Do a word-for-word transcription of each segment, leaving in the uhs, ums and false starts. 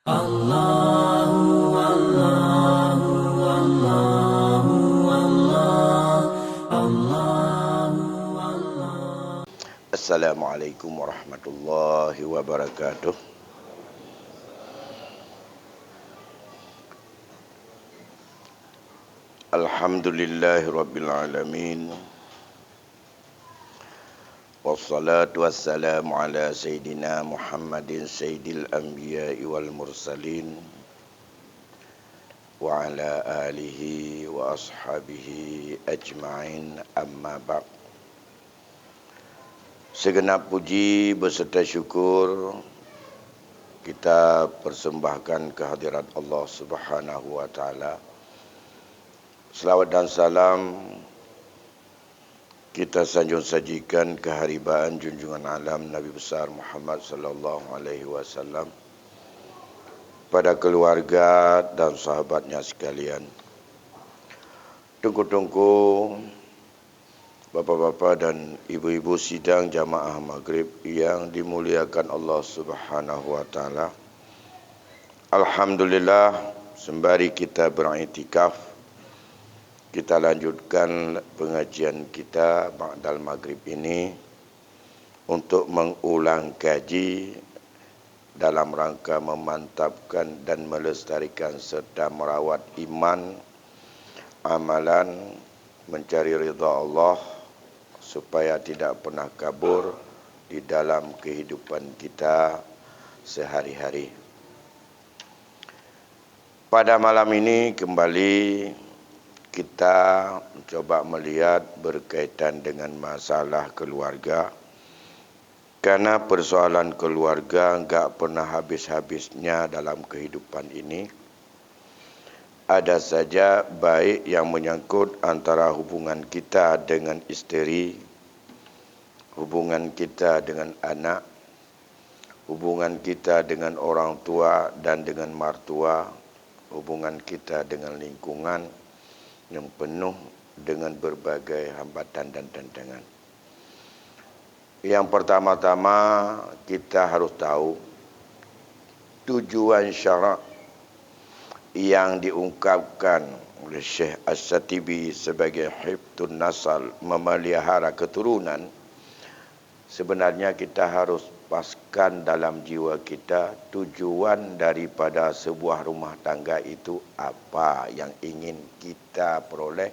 Allahu, Allahu, Allahu, Allah, Allahu, Allah. Assalamualaikum warahmatullahi wabarakatuh. Alhamdulillahirabbil alamin. Wassalatu wassalamu ala sayyidina Muhammadin sayyidil anbiya'i wal mursalin, wa ala alihi wa ashabihi ajma'in, amma ba'd. Segenap puji beserta syukur kita persembahkan kehadirat Allah Subhanahu wa Ta'ala. Selawat dan salam kita sanjung sajikan keharibaan junjungan alam Nabi Besar Muhammad sallallahu alaihi wasallam, pada keluarga dan sahabatnya sekalian. Teungku-teungku, bapak-bapak dan ibu-ibu sidang jamaah maghrib yang dimuliakan Allah Subhanahu wa Ta'ala. Alhamdulillah, sembari kita beriktikaf, kita lanjutkan pengajian kita ba'dal maghrib ini untuk mengulang kaji dalam rangka memantapkan dan melestarikan serta merawat iman, amalan, mencari ridha Allah, supaya tidak pernah kabur di dalam kehidupan kita sehari-hari. Pada malam ini kembali kita mencoba melihat berkaitan dengan masalah keluarga, karena persoalan keluarga enggak pernah habis-habisnya dalam kehidupan ini. Ada saja, baik yang menyangkut antara hubungan kita dengan isteri, hubungan kita dengan anak, hubungan kita dengan orang tua dan dengan martua, hubungan kita dengan lingkungan yang penuh dengan berbagai hambatan dan tantangan. Yang pertama-tama, kita harus tahu tujuan syarak yang diungkapkan oleh Syekh As-Satibi sebagai hifdhun nasal, memelihara keturunan, sebenarnya kita harus paskan dalam jiwa kita tujuan daripada sebuah rumah tangga itu apa yang ingin kita peroleh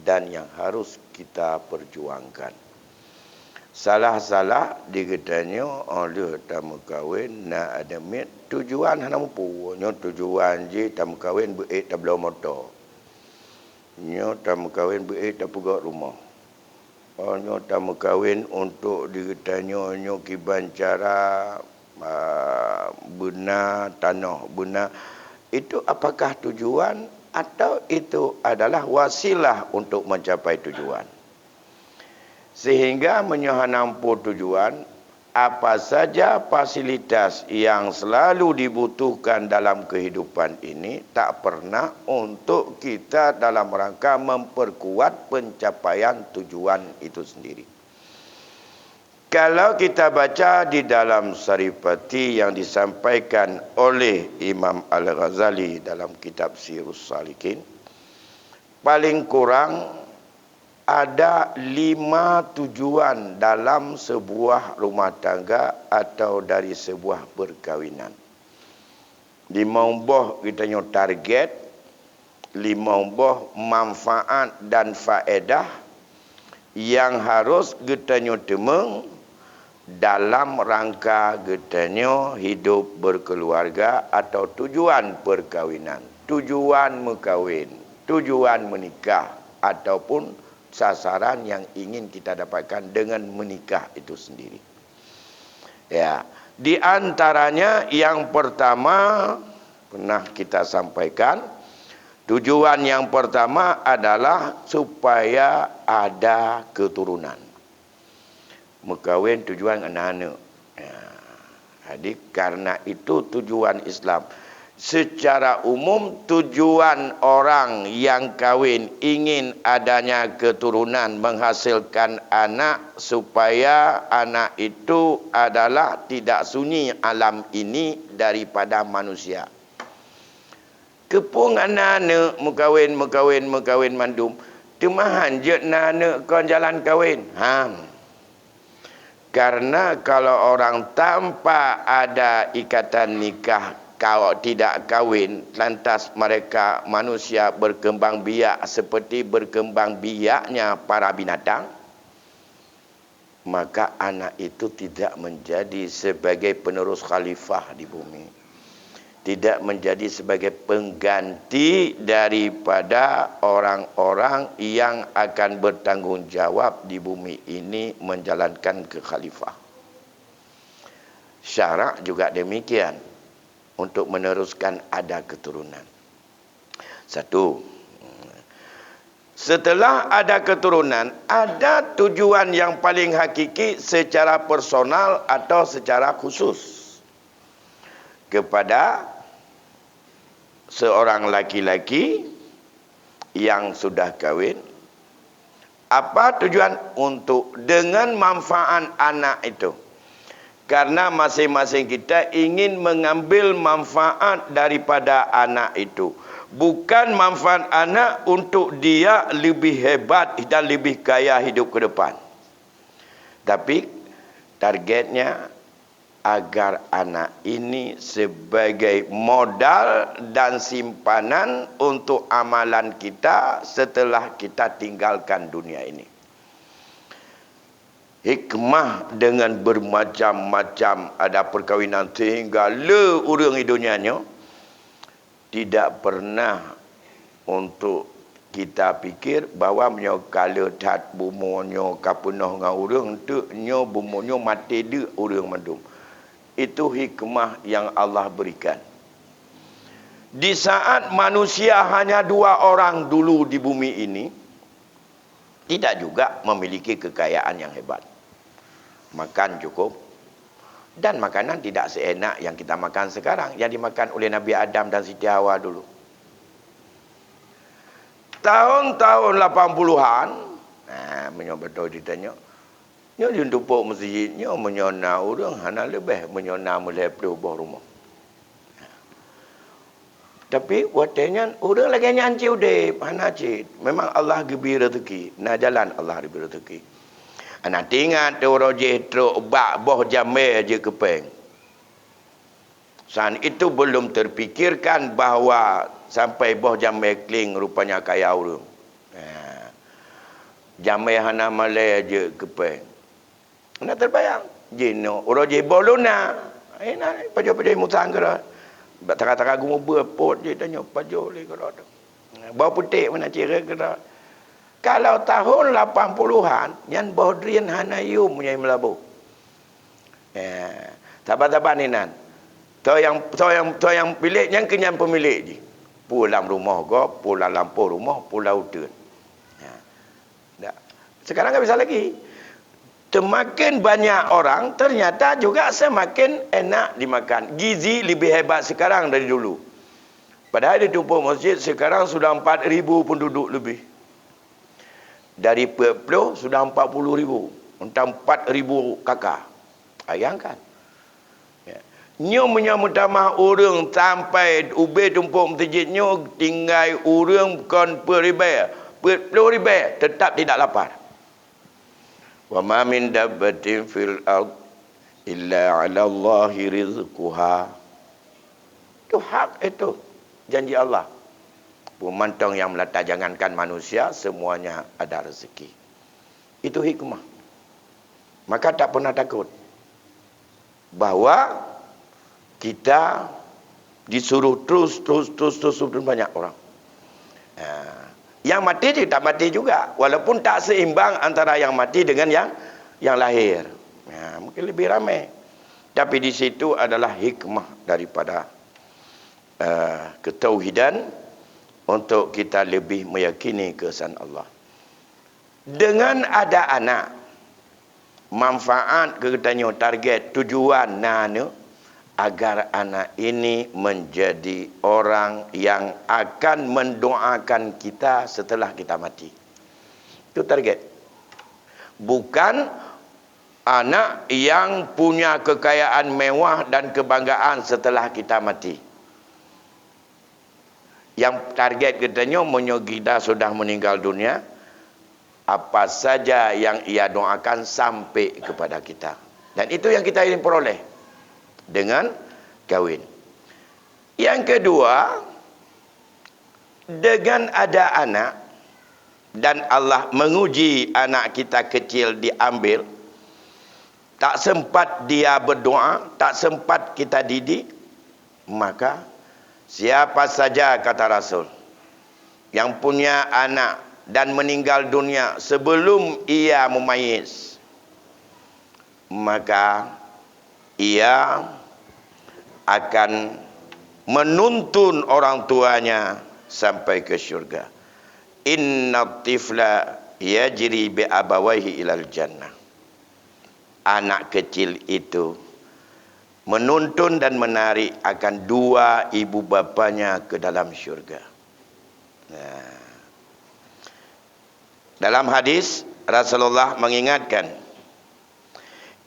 dan yang harus kita perjuangkan. Salah-salah di geutanyoe óh lheueh tameukawen na aneuk miet tujuan hana mupu. Nyoe tujuan jih tameukawen beu ék tabloe moto. Nyoe tameukawen beu ék tapeugöt rumoh. Oh, nyoe tameukawen untuk di geutanyoe nyoe kiban cara, ah, beuna tanoh, beuna. Itu apakah tujuan atau itu adalah wasilah untuk mencapai tujuan? Sehingga meunyoe hana mupu tujuan, apa saja fasilitas yang selalu dibutuhkan dalam kehidupan ini tak pernah untuk kita dalam rangka memperkuat pencapaian tujuan itu sendiri. Kalau kita baca di dalam Saripati yang disampaikan oleh Imam Al-Ghazali dalam kitab Sirus Salikin, paling kurang ada lima tujuan dalam sebuah rumah tangga atau dari sebuah perkawinan. Limong boh geutanyoe target, limong boh manfaat dan faedah yang harus geutanyoe teumeung dalam rangka geutanyoe hidup berkeluarga atau tujuan perkawinan, tujuan meukawen, tujuan menikah, ataupun sasaran yang ingin kita dapatkan dengan menikah itu sendiri. Ya, di antaranya yang pertama pernah kita sampaikan, tujuan yang pertama adalah supaya ada keturunan. Meukawen tujuan ngon aneuk. Ya. Jadi, karena itu tujuan Islam. Secara umum, tujuan orang yang kawin ingin adanya keturunan, menghasilkan anak, supaya anak itu adalah tidak sunyi alam ini daripada manusia. Keupeue ngon na aneuk, meukawen, meukawen, meukawen mandum, teuma han jeuet na aneuk kon jalan kawen? Han. Karena kalau orang tanpa ada ikatan nikah, kalau tidak kawin, lantas mereka manusia berkembang biak seperti berkembang biaknya para binatang, maka anak itu tidak menjadi sebagai penerus khalifah di bumi, tidak menjadi sebagai pengganti daripada orang-orang yang akan bertanggung jawab di bumi ini menjalankan kekhalifah. Syarak juga demikian, untuk meneruskan ada keturunan. Satu, setelah ada keturunan, ada tujuan yang paling hakiki secara personal atau secara khusus kepada seorang laki-laki yang sudah kawin. Apa tujuan? Untuk dengan manfaat anak itu. Karena masing-masing kita ingin mengambil manfaat daripada anak itu. Bukan manfaat anak untuk dia lebih hebat dan lebih kaya hidup ke depan. Tapi targetnya agar anak ini sebagai modal dan simpanan untuk amalan kita setelah kita tinggalkan dunia ini. Hikmah dengan bermacam-macam ada perkahwinan sehingga le ureuëng di dunia nyoe tidak pernah untuk kita pikir bahwa meunyoe ka le that bumoe nyoe ka peunoh ngon ureuëng, enteuk nyoe bumoe nyoe maté deuk ureuëng mandum. Itu hikmah yang Allah berikan. Di saat manusia hanya dua orang dulu di bumi ini, tidak juga memiliki kekayaan yang hebat. Makan cukup, dan makanan tidak seenak yang kita makan sekarang, yang dimakan oleh Nabi Adam dan Siti Hawa dulu. Tahun-tahun lapan puluhan, nah, meunyoe beutôi ditanyong, nyoe jeuet tupok meuseujid nyoe, meunyoe na ureuëng hana leubeh, meunyoe na meulhèe ploh boh rumoh. Tapi watée nyan ureuëng lagée nyan cit udeb, hana cit. Memang Allah geubri rezeki, na jalan Allah geubri rezeki. Hana teuingat uroe jih trok bak boh jamé jeuet keu péng. Saat itu belum terpikirkan bahwa sampai boh jamé kling rupanya kaya ureuëng. Ha. Jamé hana malée jeuet keu péng. Hana teubayang. Jinoe uroe jih boh luna. Ai na pajoh-pajoh musang keudroe. Bak tara-tara geumeubeue pot jih tanyoe pajoh lé keudroe. Boh putéh meunan cit keudroe. Kalau tahun lapan puluhan, nyan boh drien hana yum nyang meulaboh. Eh, saban-saban inan. Soe nyang, soe nyang, soe nyang pilék nyan keu nyan peumilék jih. Peue lam rumoh gob, peue lam lampôh rumoh, peue lam uteuen. Ya. Dak. Sekarang nggak bisa lagi. Semakin banyak orang, ternyata juga semakin enak dimakan. Gizi lebih hebat sekarang dari dulu. Padahal di Tumpuk Masjid sekarang sudah empat ribu penduduk lebih. Dari peuet ploh sudah empat puluh ribu. Entah empat ribu K K. Bayangkan. Ya. Nyoe meunyoe meutamah ureuëng sampai ubé tumpok meuseujid nyoe tinggai ureuëng kon peuet ribée, peuet ploh ribée, tetap tidak lapar. "Wa ma min dabbatin fil ard illa 'alallahi rizquha." Itu hak itu, janji Allah. Peue mantong nyang meulata, jangankan manusia, semuanya ada rezeki. Itu hikmah. Maka tak pernah takut bahwa kita disuruh terus, terus, terus, terus, terus banyak orang. Ha. Yang mati juga tak mati juga, walaupun tak seimbang antara yang mati dengan yang, yang lahir. Ha, mungkin lebih ramai. Tapi di situ adalah hikmah daripada, eh, ketauhidan untuk kita lebih meyakini keesaan Allah. Dengan ada anak, manfaat keu geutanyoe, target, tujuan na aneuk, agar anak ini menjadi orang yang akan mendoakan kita setelah kita mati. Itu target. Bukan anak yang punya kekayaan mewah dan kebanggaan setelah kita mati. Yang target geutanyoe, meunyoe kita sudah meninggal dunia, apa saja yang ia doakan sampai kepada kita. Dan itu yang kita ingin peroleh dengan kawin. Yang kedua, dengan ada anak dan Allah menguji anak kita kecil diambil, tak sempat dia berdoa, tak sempat kita didik, maka siapa saja, kata Rasul, yang punya anak dan meninggal dunia sebelum ia mumayyiz, maka ia akan menuntun orang tuanya sampai ke syurga. Inna tifla yajri bi abawaihi ilal jannah. Anak kecil itu menuntun dan menarik akan dua ibu bapanya ke dalam syurga. Nah. Dalam hadis, Rasulullah mengingatkan,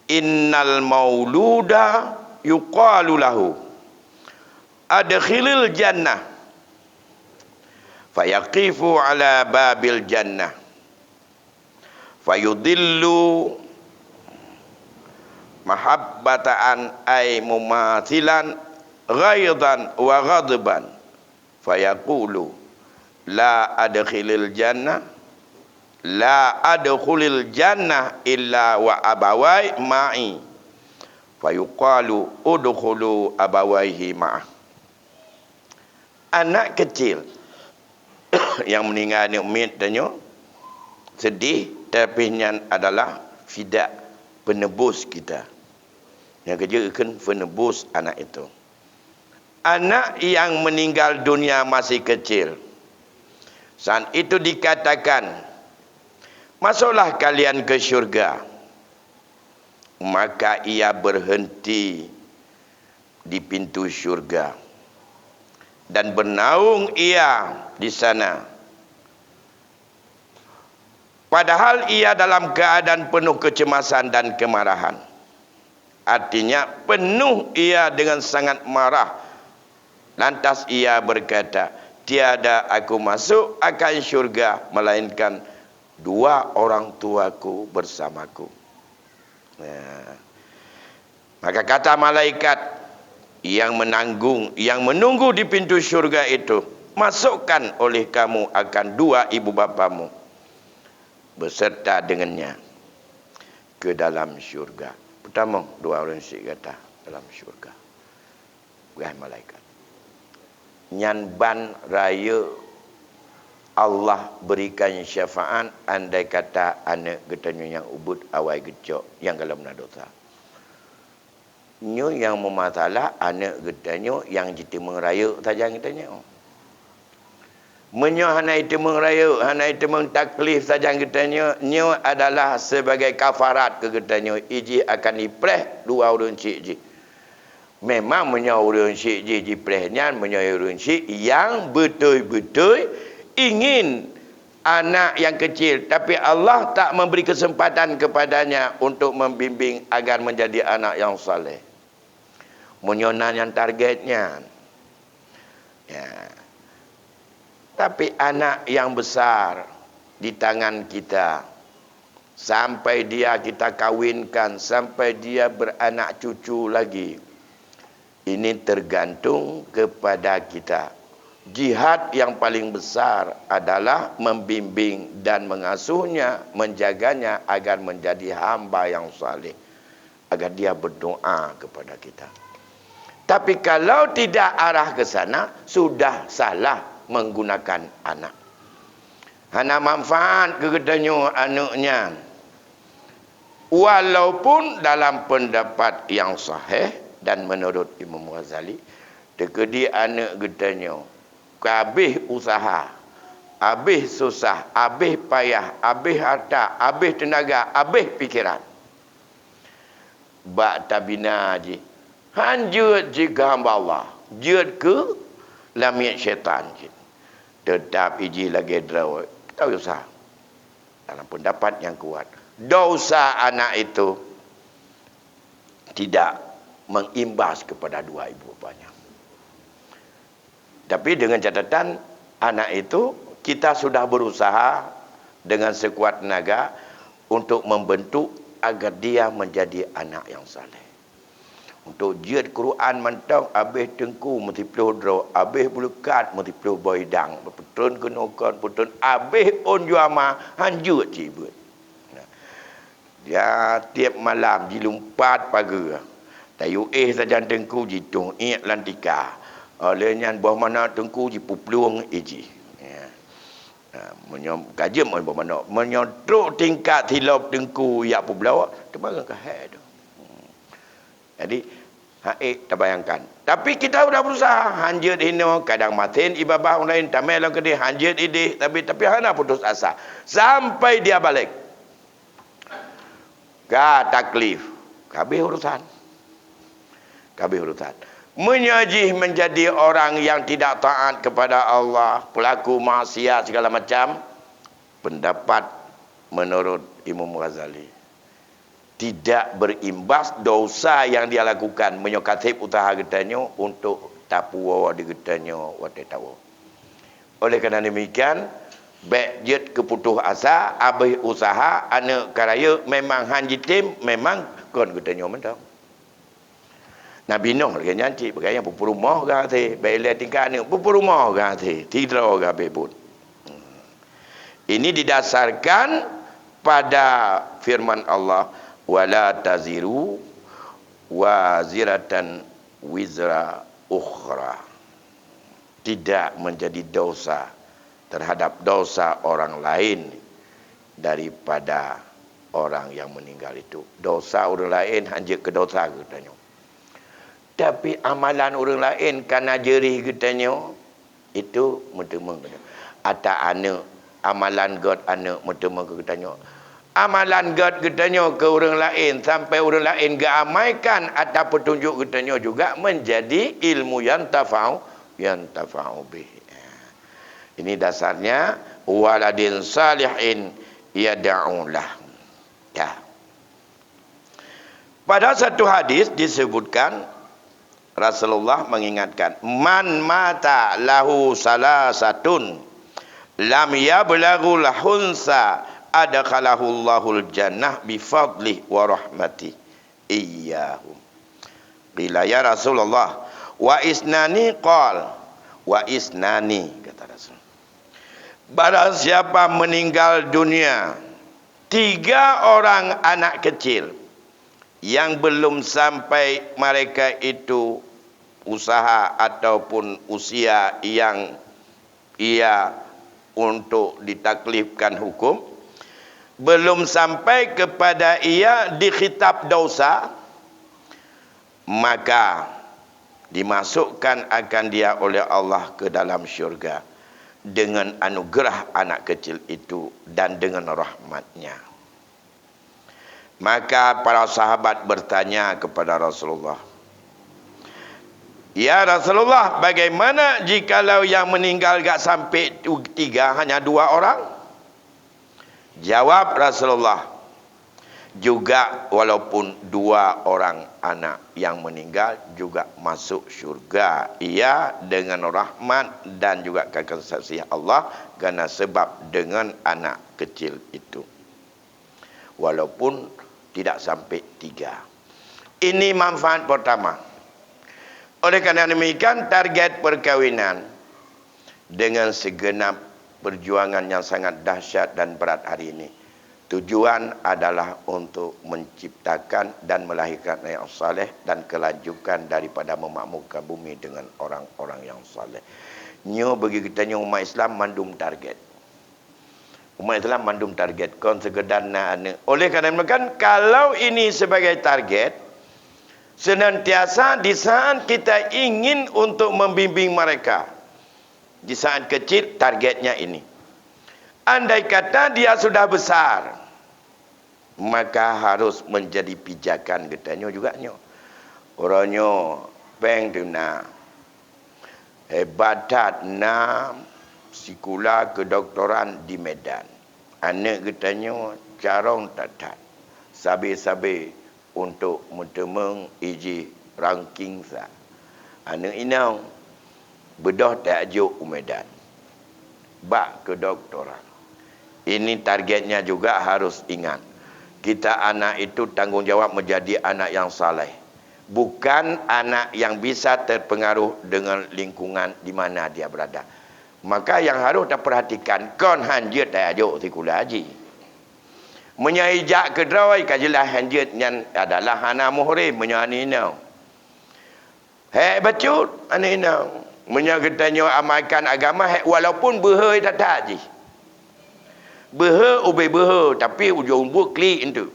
"Innal mauluda yuqalu lahu adkhilil jannah, fayaqifu ala babil jannah, fayudillu mahabbatan ay mumathilan ghaidan wa ghadban." Fayaqulu, "La adkhilil jannah, la adkhulil jannah illa wa abawai ma'i." Fayuqalu, "Udkhulu abawaihi ma'ah." Anak kecil yang meninggal aneuk miet tanyoe sedih, tapi nyan adalah fidak, penebus kita. Nyang keujeuet kheun penebus anak itu. Anak yang meninggal dunia masih kecil. Saat itu dikatakan, "Masuklah kalian ke syurga." Maka ia berhenti di pintu syurga dan bernaung ia di sana. Padahal ia dalam keadaan penuh kecemasan dan kemarahan. Artinya, penuh ia dengan sangat marah. Lantas ia berkata, "Tiada aku masuk akan syurga, melainkan dua orang tuaku bersamaku." Nah, maka kata malaikat yang menanggung, yang menunggu di pintu syurga itu, "Masukkan oleh kamu akan dua ibu bapamu beserta dengannya ke dalam syurga." Pertama, dua ureuëng syiek gata dalam syurga. Peugah malaikat. Nyan ban rayeuk Allah berikan syafaat andai kata aneuk geutanyoe nyang ubit awai geucok nyang gohlom na dosa. Nyoe nyang meumasalah aneuk geutanyoe nyang jiteumeung rayeuk sajan geutanyoe. Meunyoe hana jiteumeung rayeuk, hana jiteumeung taklif sajan geutanyoe, nyoe adalah sebagai kafarat keu geutanyoe, ijih akan jipreh dua ureuëng syiek jih. Memang meunyoe ureuëng syiek jih jipreh nyan, meunyoe ureuëng syiek nyang beutôi-beutôi ingin anak nyang kecil, tapi Allah tak memberi kesempatan kepadanya untuk membimbing agar menjadi anak yang saleh. Meunyoe na nyang target nyan. Ya. Tapi anak yang besar di tangan kita, sampai dia kita kawinkan, sampai dia beranak cucu lagi, ini tergantung kepada kita. Jihad yang paling besar adalah membimbing dan mengasuhnya, menjaganya agar menjadi hamba yang saleh, agar dia berdoa kepada kita. Tapi kalau tidak arah ke sana, sudah salah menggunakan anak. Hana manfaat keu geutanyoe aneuk nyan. Walaupun dalam pendapat yang sahih dan menurut Imam Ghazali, teukeudi aneuk geutanyoe ka habéh usaha, habéh susah, habéh payah, habéh harta, habéh teunaga, habéh pikeran bak tabina jih, Han jeuet jih keu hamba Allah, jeuet keu lamiet syaitan cit. Teutap ijih lagée droe, teuusah. Dalam pendapat nyang kuat, dosa anak itu tidak mengimbas kepada dua ibu bapanya. Tapi dengan catatan, anak itu kita sudah berusaha dengan sekuat tenaga untuk membentuk agar dia menjadi anak yang saleh. Untuk jeuet Quran mantong, abéh teungku meusiploh droe, abéh beuleukat meusiploh boh idang, peutrön keunoe kon, peutrön abéh ôn juama, han jeuet cit beuet. Nah, dia tiep malam jilumpat pageue, tayue éh sajan teungku jitueng iek lam tika. Óh lheueh nyan boh manok teungku jipuplueng ijih. Ya. Nah, meunyoe ka jeuem boh manok, meunyoe trok tingkat silop teungku jak peubloe, teuma ka hék tu. Jadi, hana ék tabayangkan. Tapi kita udah berusaha, han jeuet inoe, kadang masen i babah ureueng laén, tamé lam keudeh, han jeuet ideh, tapi, tapi hana putus asa. Sampai dia baligh. Ka taklif, ka habéh urusan. Ka habéh urusan. Meunyoe jih menjadi orang yang tidak taat kepada Allah, pelaku maksiat segala macam, pendapat menurut Imam Ghazali, tidak berimbas dosa yang dia lakukan meunyoe ka sép usaha geutanyoe untuk tapuwoe di geutanyoe watée tawoe. Oleh karena demikian, bék jeuet keu putoh asa, abéh usaha, aneuk ka rayeuk memang han jitem, memang kon geutanyoe mantong. Nabi Nuh lagée nyan cit, beugai nyang peupurumoh gaséh, bék ilée tingkat aneuk, peupurumoh gaséh, sidroe gabée buet. Ini didasarkan pada firman Allah, "Wala taziru waziratan wizra ukhra." Tidak menjadi dosa terhadap dosa orang lain daripada orang yang meninggal itu. Dosa ureueng laén han jeuet keu dosa geutanyoe. Tapi amalan ureueng laén ka na jeurih geutanyoe, itu meuteumé geutanyoe. Ata aneuk, amalan gét aneuk meuteumé keu geutanyoe. Amalan gét geutanyoe keu ureueng laén, sampai ureueng laén geuamaikan ata peutunjuk geutanyoe juga menjadi ilmu yantafa'u, yantafa'u bih. Ini dasarnya, waladin salihin yad'u lah. Ya. Pada satu hadis disebutkan, Rasulullah mengingatkan, "Man mata lahu salasatun lam yablaghul hunsa adkhalahullahu jannah bifadlih wa rahmatih iyyahum." Qila, "Ya Rasulullah, wa isnani?" Qal, "Wa isnani," kata Rasul. Barang siapa meninggal dunia, tiga orang anak kecil yang belum sampai mereka itu usaha ataupun usia yang ia untuk ditaklifkan hukum, belum sampai kepada ia dikhitab dosa, maka dimasukkan akan dia oleh Allah ke dalam syurga dengan anugerah anak kecil itu dan dengan rahmatnya. Maka para sahabat bertanya kepada Rasulullah, "Ya Rasulullah, bagaimana jikalau yang meninggal gak sampai tu tiga, hanya dua orang?" Jawab Rasulullah, "Juga walaupun dua orang anak yang meninggal juga masuk syurga, ia dengan rahmat dan juga kasih Allah, karena sebab dengan anak kecil itu." Walaupun tidak sampai tiga. Ini manfaat pertama. Oleh karena demikian, target perkawinan dengan segenap perjuangan yang sangat dahsyat dan berat hari ini, tujuan adalah untuk menciptakan dan melahirkan anak yang saleh dan kelanjukan daripada memakmurkan bumi dengan orang-orang yang saleh. Nyoe bagi kita nyoe umat Islam mandum target. Umat Islam mandum target, kon sekedar na aneuk. Oleh karena demikian, kalau ini sebagai target, senantiasa di saat kita ingin untuk membimbing mereka, di saat kecil, targetnya ini. Andai kata dia sudah besar, maka harus menjadi pijakan geutanyoe juga nyoe. Uroe nyoe péng teuna, hebat that na sikula kedoktoran di Medan. Aneuk geutanyoe carông that-that, sabe-sabe untuk meuteumeung ijih ranking sa. Aneuk inong beudôh tajok u Medan bak kedoktoran. Ini targetnya juga harus ingat. Kita anak itu tanggung jawab menjadi anak yang saleh. Bukan anak yang bisa terpengaruh dengan lingkungan di mana dia berada. Maka yang harus taperhatikan, kon han jeuet tajok sikula jih. Meunyoe ijak keudroe, ka jeulaih han jeuet nyan adalah hana muhrim meunyoe aneuk inong. Hék bacut aneuk inong. Meunyoe geutanyoe amalkan agama, hék walaupun beuhe that-that jih. Beuhe ubé beuhe, tapi ujong buet klik enteuk.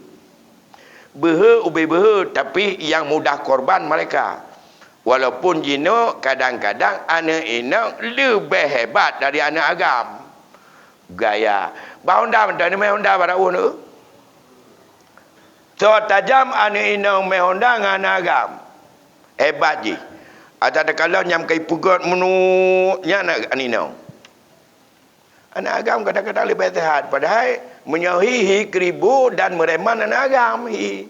Beuhe ubé beuhe, tapi yang mudah korban mereka. Walaupun jinoe kadang-kadang aneuk inong leubeh hebat dari aneuk agam. Gaya. Bak honda mantong, aneuk mé honda bak raun tu. Soe tajam aneuk inong mé honda ngon aneuk agam. Hebat jih. Ata takalon nyang kai peugöt meunuk nyan aneuk inong. Aneuk agam kadang-kadang leubeh sehat, padahai meunyoe hi, hi keuribu dan meureman aneuk agam hi.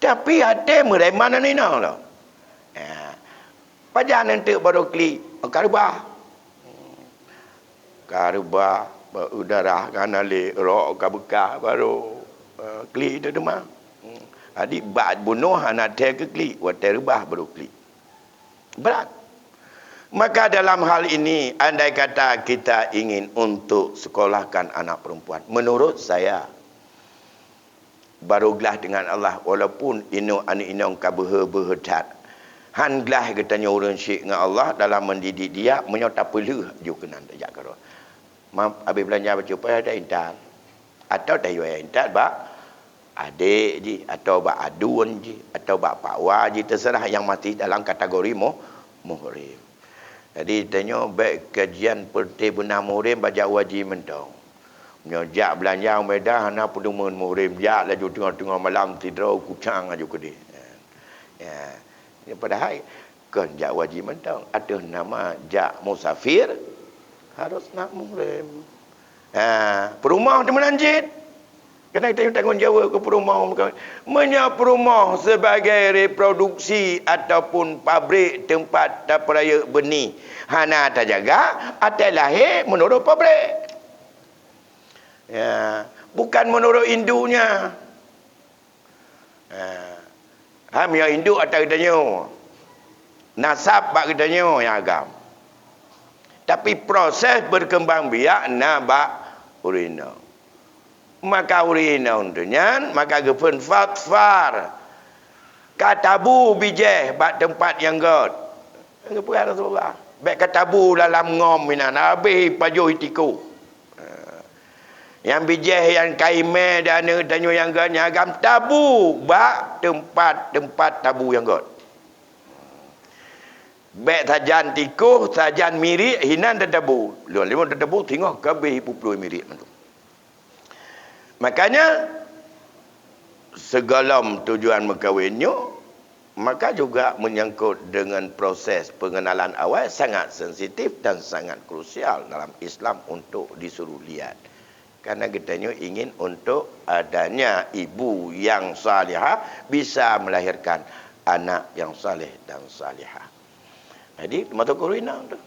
Tapi até meureman aneuk inong lom. Ya. Pajan eunteuk barô klik, ka reubah. Ka reubah, ba-, udara ka hana lé, rok ka beukah, barô, eh, klik teuma. Hmm. Jadi bak bunoh hana thèe keu klik, watèe reubah barô klik. Berat. Maka dalam hal ini, andai kata kita ingin untuk sekolahkan anak perempuan, menurut saya, barô glah dengan Allah, walaupun inong aneuk inong ka beuhe-beuhe that. Han glah geutanyoe ureueng syik ngon Allah dalam mendidik dia, meunyoe tapeuleueh ju keunan tajak keudroe. Ma-, abéh beulanja bacut payah taintat. Atawa tayue intat bak adék jih, atawa bak aduen jih, atawa bak pakwa jih, teuseurah nyang masih dalam kategori mu-, muhrim. Jadi, tanyoe bèk kajian peureuté beuna muhrim bak jak u haji mantong. Meunyoe jak beulanja u Medan hana peudumeuen muhrim, jak laju teungoh-teungoh malam sidroe kucang laju keudeh. Ya. Ya, padahai kon jak u haji mantong, ateueh nama jak musafir harus na muhrim. Ha, peurumoh teumeunan cit. Keuneuk tanggong jaweueb keu peurumoh. Meunyoe peurumoh sibagai reproduksi ataupun pabrik teumpat tapeurayeuk beuni hana tajaga, até lahé meunurot pabrik. Ya, bukan meunurot indunya. Ha. Ha, meunyoe induek ata geutanyoe, nasab bak geutanyoe nyang agam. Tapi proses berkembang biak na bak ureueng inong. Maka ureueng inong tu nyan, maka geufeun fadfar. Ka tabu bijéh bak teumpat nyang göt. Geupeugah Rasulullah, "Bèk ka tabu lam ngom inan, habéh pajoh i tikoh." Nyang bijéh, nyang ka imè dan aneuk tanyoe nyang göt nyang agam tabu bak teumpat-teumpat tabu nyang göt. Bèk sajan tikoh, sajan mirik, hinan tatabu. Lôn limong tatabu, singoh ka habéh i peue-peue mirik mandum. Makanya, sigohlom tujuan meukawen nyoe, maka juga menyangkut dengan proses pengenalan awai sangat sensitif dan sangat krusial dalam Islam untuk disuruh lihat. Karena geutanyoe ingin untuk adanya ibu yang salihah bisa melahirkan anak yang saleh dan salihah. Jadi, termasuk ureueng inong tu.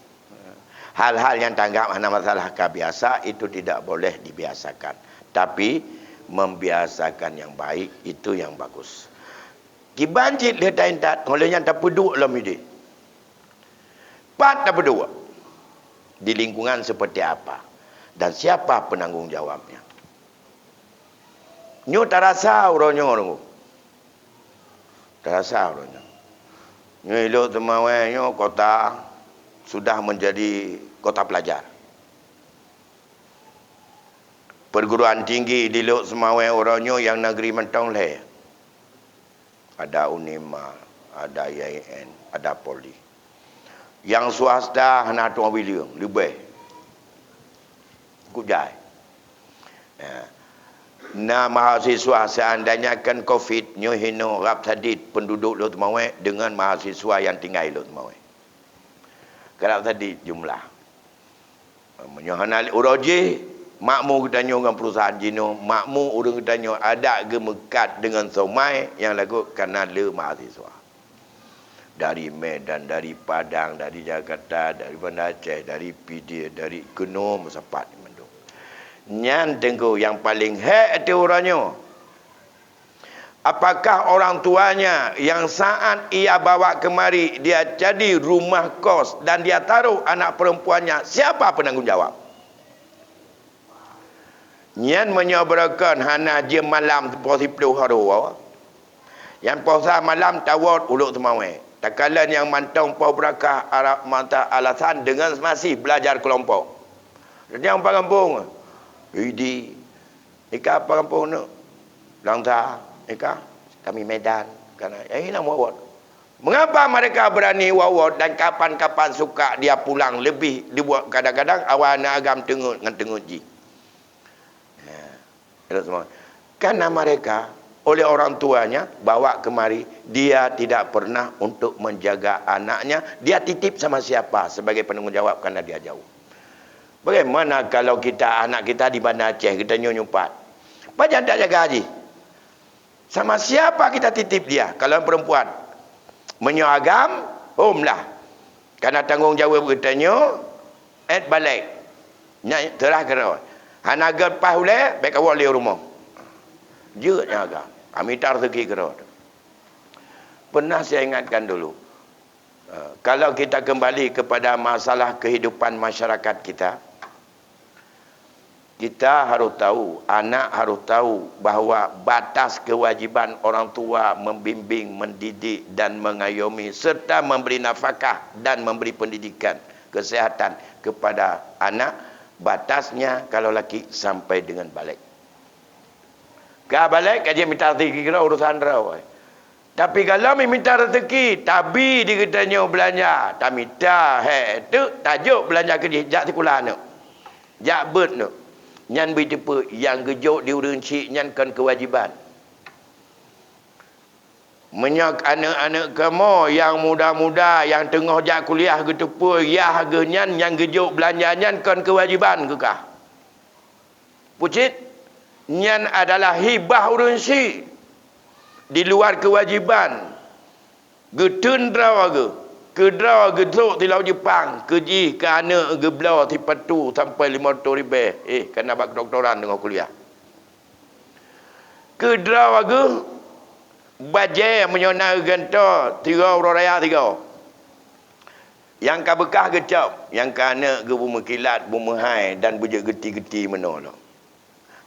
Hal-hal yang tanggap hana masalah ka biasa, itu tidak boleh dibiasakan. Tapi, membiasakan yang baik, itu yang bagus. Kiban cit lheueh taintat, ngon lheueh nyan tapeuduek lom idéh. Pat tapeuduek? Di lingkungan seperti apa? Dan siapa penanggung jawabnya? Nyoe tarasa uroe nyoe, Teungku. Tarasa uroe nyoe. Nyoe i Lhokseumawe nyoe kota sudah menjadi kota pelajar. Perguruan tinggi di Lhokseumawe uroe nyoe nyang negeri mantong lhèe. Ada Unima, ada I A I N, ada Polri. Nyang swasta hana tueng bileung, leubeh. Kujai. Ya. Na mahasiswa, seandainya kan covid, nyoe hinoe rab sadit penduduk Lhokseumawe dengan mahasiswa yang tinggai Lhokseumawe. Rab sadit jumlah. Meunyoe hana uroe jih, makmu geutanyoe ngon perusahaan jinoe, makmu ureuëng geutanyoe adak geumeukat deungon somai nyang lagot kana le mahasiswa. Dari Medan, dari Padang, dari Jakarta, dari Banda Aceh, dari Pidie, dari keunoe meusapat mandum. Nyan teungku nyang paleng hék ateueh uroe nyoe. Apakah orang tuanya yang saat ia bawa kemari, dia jadi rumah kos dan dia taruh anak perempuannya, siapa penanggung jawab? Nyan meunyoe beureukan hana jeuem malam poh siploh haroe, nyang poh sa malam tawot u Lhokseumawe. Takalon nyang mantong poh beurakah Arab mata alasan dengan masih belajar kelompok. Nyang pagampông, idi, ika pagampông neuk, Langsa, ika, kami Medan, kana, eh, ina muwot. Mengapa mereka berani wawot dan kapan-kapan suka dia pulang lebih dibuat kadang-kadang awak aneuk agam teungeut ngon teungeut jih? Ya. Karena mereka oleh orang tuanya bawa kemari, dia tidak pernah untuk menjaga anaknya, dia titip sama siapa sebagai penanggung jawab karena dia jauh. Bagaimana kalau kita, anak kita di Banda Aceh, kita nyoe nyumpat? Pajan tak jaga jih? Sama siapa kita titip dia? Kalau yang perempuan, meunyoe agam, hom lah. Karena tanggung jawab geutanyoe, et balek. Nyan seurah keudroe. Hana geuleupah ulée, bék kawoe lé rumoh. Jeuet nyang agam. Kami tar rezeki keudroe. Pernah saya ingatkan dulu, eh, kalau kita kembali kepada masalah kehidupan masyarakat kita, kita harus tahu, anak harus tahu bahwa batas kewajiban orang tua membimbing, mendidik, dan mengayomi serta memberi nafkah dan memberi pendidikan kesehatan kepada anak, batasnya kalau laki sampai dengan baleg. Ka baleg, ka jeuet mita rezeki keudroe, urusan droe. Tapi kalau mita rezeki, tabi di geutanyoe beulanja, tamita hék teuk, tajok beulanja keu jih, jak sikula aneuk. Jak beuet neuk. Nyan beuteupeue nyang geujok di ureuëng chik nyan kon keuwajéban. Meunyoe aneuk-aneuk kamoe nyang muda-muda nyang teungoh jak kuliah geuteupeue yah geuh nyan nyang geujok beulanja nyan kon keuwajéban keu kah. Pucit, nyan adalah hibah ureuëng chik di luar keuwajéban. Geuteun droe geuh, keu droe geutrok silau Jeupang, keu jih keu aneuk geubloe sipatu sampoe limong reutôh ribée, eh, kana bak kedokteran teungoh kuliah. Keu droe geuh bajée meunyoe na geugantoe tiga uroe raya tiga. Nyang ka beukah geucok, nyang ka aneuk geuh beumeukilat, beumeuhai dan beujeuet geuti-geuti meunoe lom.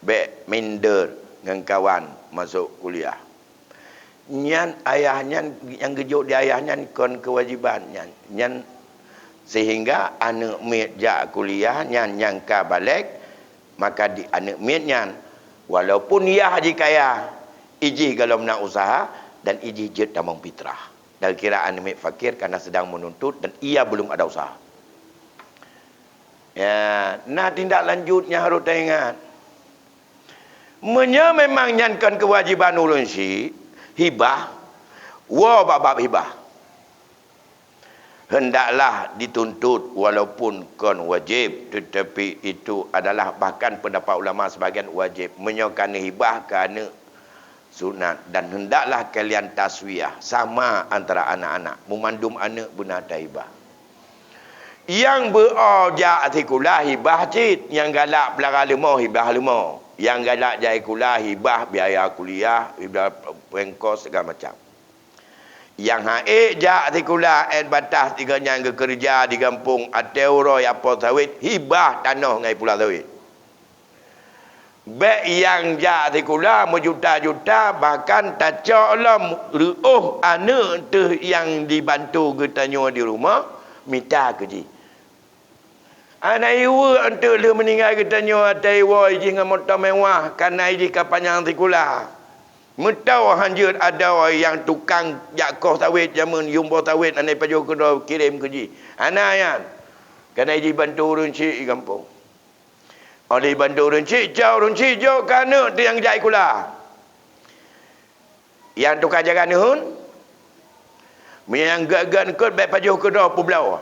Bék minder ngon kawan masôk kuliah. Nyan ayah nyan, nyang geujok di ayah nyan kon keuwajéban nyan. Nyan sehingga aneuk miet jak kuliah nyan nyang ka balek, maka di aneuk miet nyan, walaupun yah jih kaya, ijih golom na usaha dan ijih jeuet tamong fitrah. Dan kira aneuk miet fakir karena sedang menuntut dan ia belum ada usaha. Ya, na tindak lanjut nyang harôh taingat. Meunyoe memang nyan kon keuwajéban ureuëng chik, hibah, woe bak bab hibah. Hendaklah dituntut walaupun kon wajéb, tetapi itu adalah bahkan pendapat ulama sebagian wajéb. Meunyoe ka neuhibah keu aneuk, sunat, dan hendaklah kalian taswiah, sama antara anak-anak, meumandum aneuk beuna tahibah. Nyang beu-o jak sikula hibah cit, nyang galak peulara leumo hibah leumo, nyang galak jak sikula hibah biaya kuliah, hibah pengkos segala macam. Nyang han ék jak sikula, ét batas tiga nyang geukeureuja di gampông, até uroe apo sawét, hibah tanoh ngai pula sawét. Bék nyang jak sikula meujuta-juta, bahkan tacok lom reuôh aneuk teuh nyang dibantu geutanyoe di rumoh, mita keu jih. Aneuk iweuk eunteuk lheueh meuninggai geutanyoe até iwoe jih ngon moto mewah, kana jih ka panyang sikula. Meutoe hanjeuet adoe nyang tukang jak koh sawét jameun yuem boh sawét aneuk pajoh keudroe kirém keu jih. Hana nyan. Kana jih bantu ureuëng chik di gampông. Oleh bantu ureuëng chik, cok ureuëng chik jok keu aneuk teuh nyang jak sikula. Nyang tuka jaga neuheun, meunyoe nyang gét-gét eungkôt bék pajoh keudroe peubloe.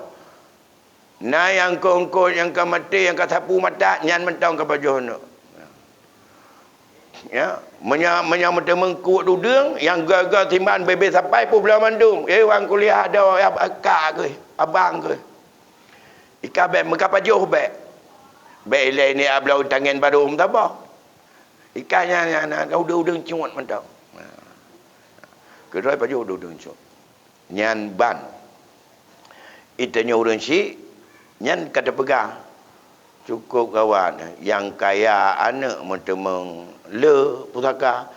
Na nyang eungkôt-eungkôt nyang ka maté, nyang ka sapu mata, nyan mantong ka pajoh aneuk. Ya, meunyoe, meunyoe meuteumé eungkôt udeueng, nyang gét-gét siman bebe sapai peubloe mandum. Eh, wan kuliah adoe, ya, kak keuh, abang keuh. Ika bék, meuka pajoh bék. Bék ilée ni abloe tangen barô meutabah. Ika nyan, nyan, nyan, udeueng-udeueng cut mantong. Keudroe pajoh udeueng-udeueng cut. Nyan ban. Itanyoe ureuëng chik, nyan ka teupeugah, cukôp gawat, nyang kaya aneuk meuteumé le pusaka,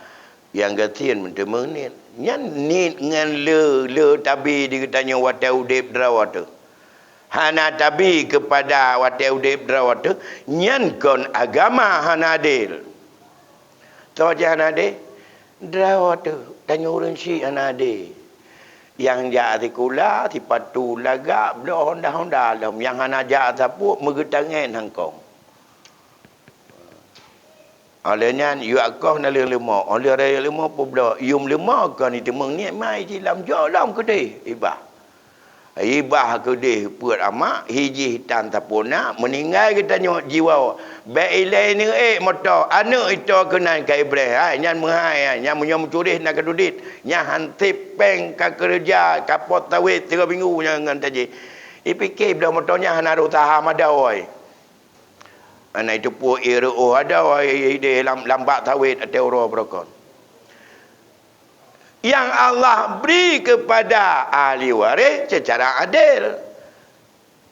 nyang gasien meuteumé niet. Nyan niet ngon le, le tabi di geutanyoe watée udeb droe teuh. Hana tabi keupada watée udeb droe teuh, nyan kon agama hana adel. Soe jih hana adé? Droe teuh, tanyoe ureuëng chik hana adé. Nyang jak sikula, sipatu lagak, bloe honda-honda lom. Nyang hana jak sapeue, meugeutangen hangkong. Óh lheueh nyan, yue akoh naleueng leumo. Óh lheueh rayeuk leumo peubloe, yum leumo kon iteumeung niet mai jilam, jok lom keudeh, ibah. Ibah keudeh peuet amak, hi jih tan sapeue na, meuninggai geutanyoe jiwoe. Bék ilée neuék moto, aneuk itoe keunan ka ibreh. Hai, nyan meuhai, hai, nyan meunyoe meucureh na keududit, nyan hanseb péng ka keureuja, ka pot sawét tiga minggu nyan ngon tajih. Ipike bloe moto nyan hana rôh saha mada woe. Hana iteupeue ié reuôh ada woe ideh lam, lam bak sawét ateueh uroe beurokon. Nyang Allah bri keupada ahli waréh seucara adel.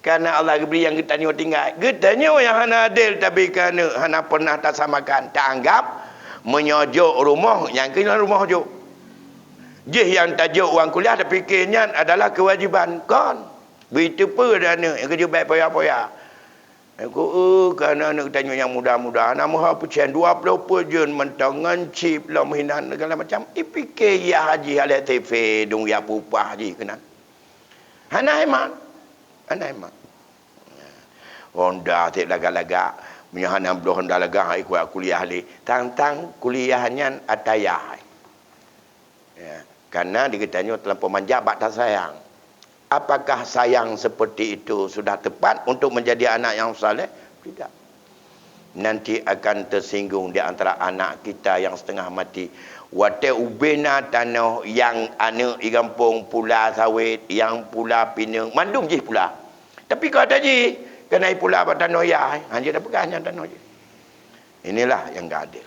Kareuna Allah geubri nyang geutanyoe tinggai. Geutanyoe nyang hana adel tabi keu aneuk, hana pernah tasamakan, taanggab meunyoe jok rumoh, nyang keuh rumoh jok. Jih nyang tajok wan kuliah tapike nyan adalah keuwajiban. Kon. Beuteupeue aneuk nyang keujeuet bék poya-poya. Ku, eh, kareuna aneuk tanyoe nyang muda-muda, hana meuhai peucen, dua ploh peuet jeuet mantong ngon chip lom hinan segala macam. Ipike yah jih alek T V dong yak peupah jih keunan. Hana hemat. Hana hemat. Honda seb lagak-lagak. Meunyoe hana bloe honda lagak, hai kuliah lé. Tang-tang kuliah nyan ata yah. Ya, karena di geutanyoe terlampau manja bak tasayang. Apakah sayang seperti itu sudah tepat untuk menjadi anak yang saleh? Tidak. Nanti akan tersinggung di antara anak kita yang setengah mati. Watée ubena tanoh nyang aneuk di gampông pula sawét, nyang pula pineung, mandum jih pula. Tapi keu ata jih, keuhai pula bak tanoh yah, hana jeuet peugah nyan tanoh jih. Inilah yang gak adil.